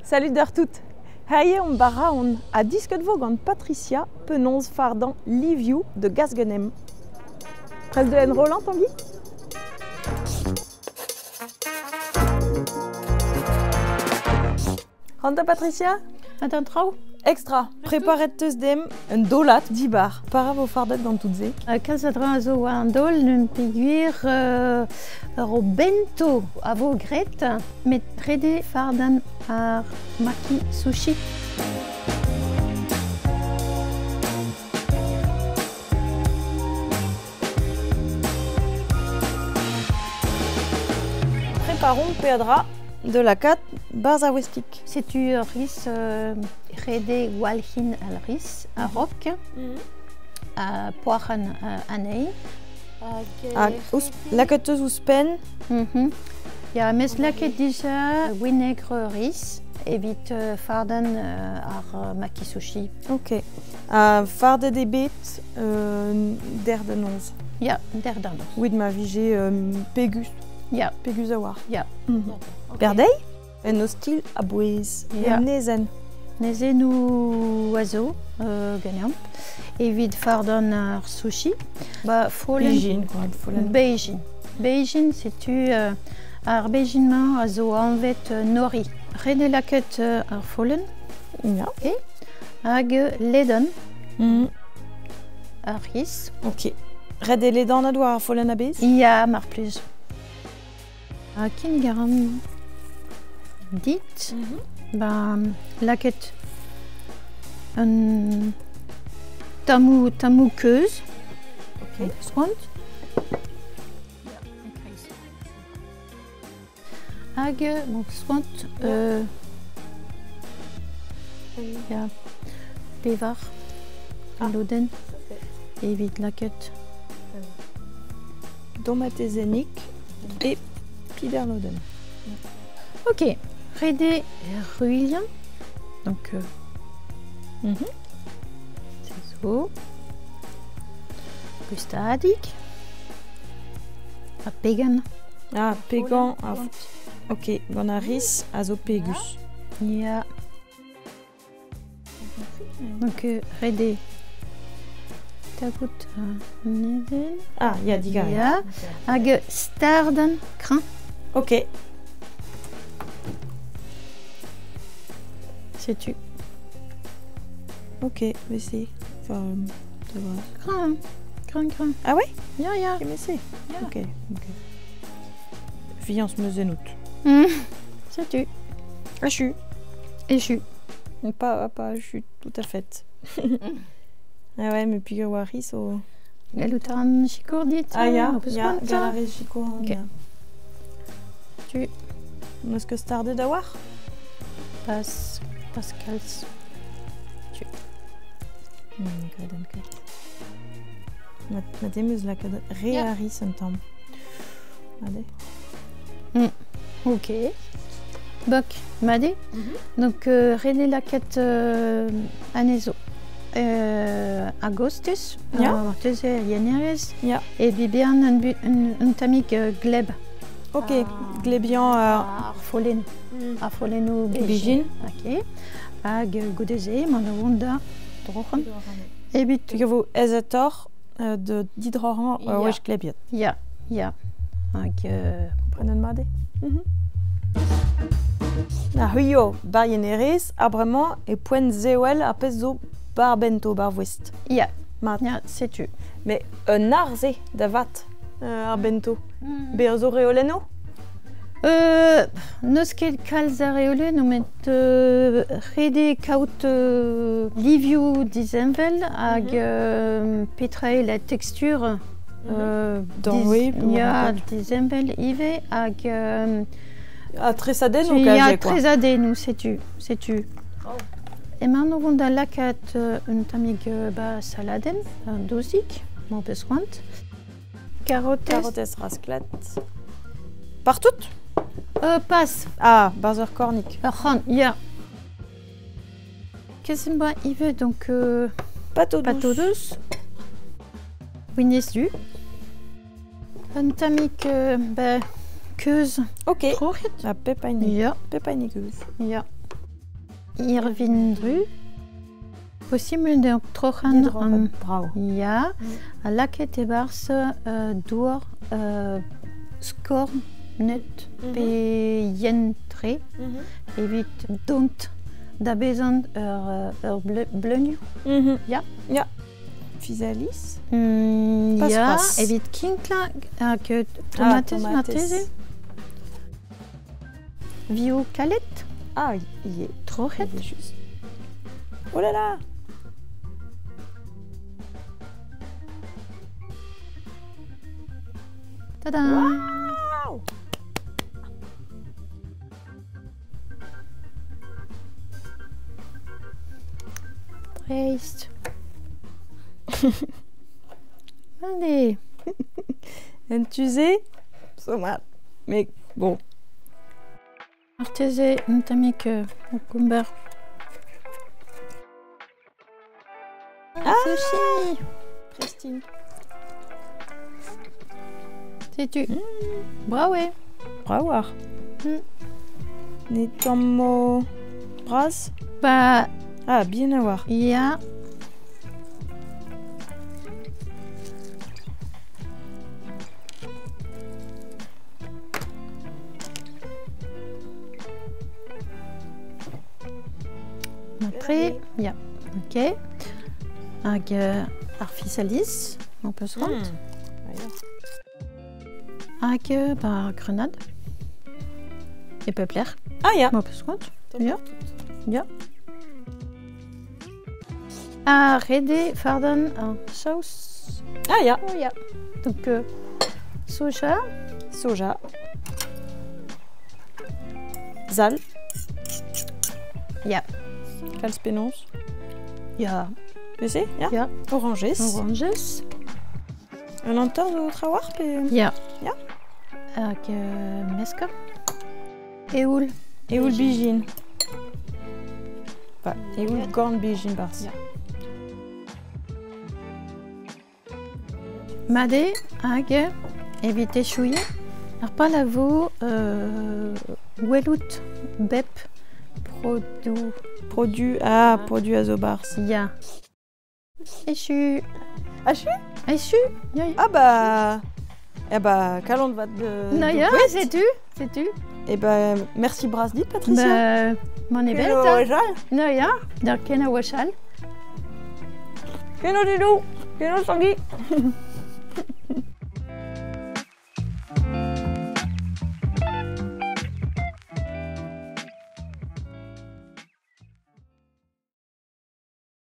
Salut d'ar tout. Haie on baraon ha disket vo gant Patricia penaos fardañ livioù de gas ganem. Prest de enrollañ, Tanguy? Renta Patricia? Mat an traoù? Extra. Preparet teus demp un dolat dibar. Para vo fardet gant tout se? Kalz a dra a zo war an daol, n'eus peogwir ur bento a vo graet, met ret eo fardañ ar maki sushi. Preparomp peadra de lakaat barzh ar westik. Setu ur riz rede gwalc'hin al riz a-raok, ha poac'han anezhi. Hag lakaat eus ouzhpenn. Ya, mes lakaet dija gwinegr riz evit fardañ ar maki sushi. Ok. Ha fardet eo bet der da noz. Ya, der da noz. Evit ma vije pegus. Ya. Pegus a-walc'h. Ya. Berdeiñ un ostilh a-bouez. Ya. Un aezhenn. Nezennoù a zo ganeomp evit fardañ ar sushi. Ba, follenn. Beijing, quoi. Follenn. Beijing. Beijing, setu ar Beijing-mañ a zo anvet nori. Ret eo lakaat ar follenn. Ya. Ok. Hag ledan. Ar riz. Ok. Ret eo ledanat war ar follenn a-bezh? Ya, mar plij. Ha kinnig a ran dit, ba lakaet un tammoù tammoù keuz. Ok. Skoant. Hag bon, skoant ya, pevar lodenn evit lakaat. Tomatezennig e piderlodenn. Ok, ret eo ruilhañ. Donc, se zo. Goustadik. Ha pegan. Ah, pegan. Ah, ok, gant ar riz a zo pegus. Ya. Donc, ret eo tapout an ezel. Ah, ya, digarez. Ya. Hag stardan kreñv. Ok. Setu. Ok, mais c'est... Enfin, ça va. Kreñv, kreñv, kreñv. Ah ouais? Ya, ya. Ok, mais c'est. Ya. Ok, ok. Fiañs 'm eus ennout. Setu. Achu. Echu. Pas achu tout à fait. Ah ouais, mais puis war riz o... Gallout a ran sikour dit? Ah ya, ho peus ya, c'hoant? gant ar riz sikour. Ok. Ya. Tu N'eus ket stardet a-walc'h? Pas, pas kalz. Tu. Ne gredan ket. Ma te 'm eus lakaet re a riz un tamm. Allez. Ok. Bok, mat eo. Donc, ret eo lakaat anezho. A-gostez, marteze yenerez, e bihan un tammig gleb. Ok, glebiañ ar follenn. Ar follennoù Bezhin. Ok. Hag goude-se, mont a vont da droc'han. Evit Tu vo aesatoc'h de didroc'hañ ur wech glebiet. Ya, ya. Hag Komprenet mat eo. Na c'hwio bar yenerez, ha bremañ e poent sewel ar pezh zo bar bento, bar voest. Ya, Mat. Ya, setu. Mais un arz eo da vat, ar bento. Bezañ zo reolennoù? N'eus ket kalz a reolennoù, met ret eo kaout livioù disheñvel hag petra eo la texture Danvez, ya, disheñvel ivez hag Ha tresadennoù ya, kaze, quoi. Tresadennoù, setu, setu. Emaon o vont da lakaat un tammig ba saladenn, un dousig, m'ho peus c'hoant. Karotez. Karotez rasklet. Partout? Pas. Ah, barzh ur kornig. Ur c'horn, ya. Qu'est-ce que ivez donc Pato douce. Pato douce. Winez du. Un tammig ba, keuz. Ok. Troc'het. Ha pep hini. Ya. Pep hini keuz. Ya. Irvin dru. Possible da troc'han an... Bravo. Ya, ha lakaet e-barzh dour skorn net pe yen-tre evit dont da bezañ ur bleunioù. Ya. Ya. Physalis. Ya, evit kinklañ hag tomatez marteze. Vioù kalet. Ah, ivez. Troc'het. Just. Oh là là! Tada! Wow! Dreist. Allez. En tu-se, so mat. Mais bon. Marteze un tammig cucumber. Ah, sushi! Christine. Setu. Brav eo. Brav war. Ne tammo bras? Ba... Ah, bien a war. Ya. Après, ya. Ok. Hag ar physalis, on peut se rendre. Hag ba grenade. E pep lec'h. Ah ya. On peut se rendre. Ya. Ya. Ha ret eo fardan ar saoz. Ah ya. Oh ya. Donc soja. Soja. Sal. Ya. Kalz penaos. Ya. Neuze, ya. Ya. Orañjez. Orañjez. Un hanter zo trawalc'h pe... Ya. Ya. Hag meskañ. Eoul. Eoul bijin. Ba, eoul gorn bijin barzh. Ya. Mat eo hag evit echuiñ ar pal a vo gwelout bep produ. Produ, ah, produ a zo barzh. Ya. Echu. Achu? Echu, ya. Ah bah... Eh bah, kalon vat de... Na ya, setu, setu. Eh bah, merci bras dit, Patricia. Bah, m'en eo bet. Keno wechall. Na ya, d'ar keno wechall. Keno didou, keno Tanguy.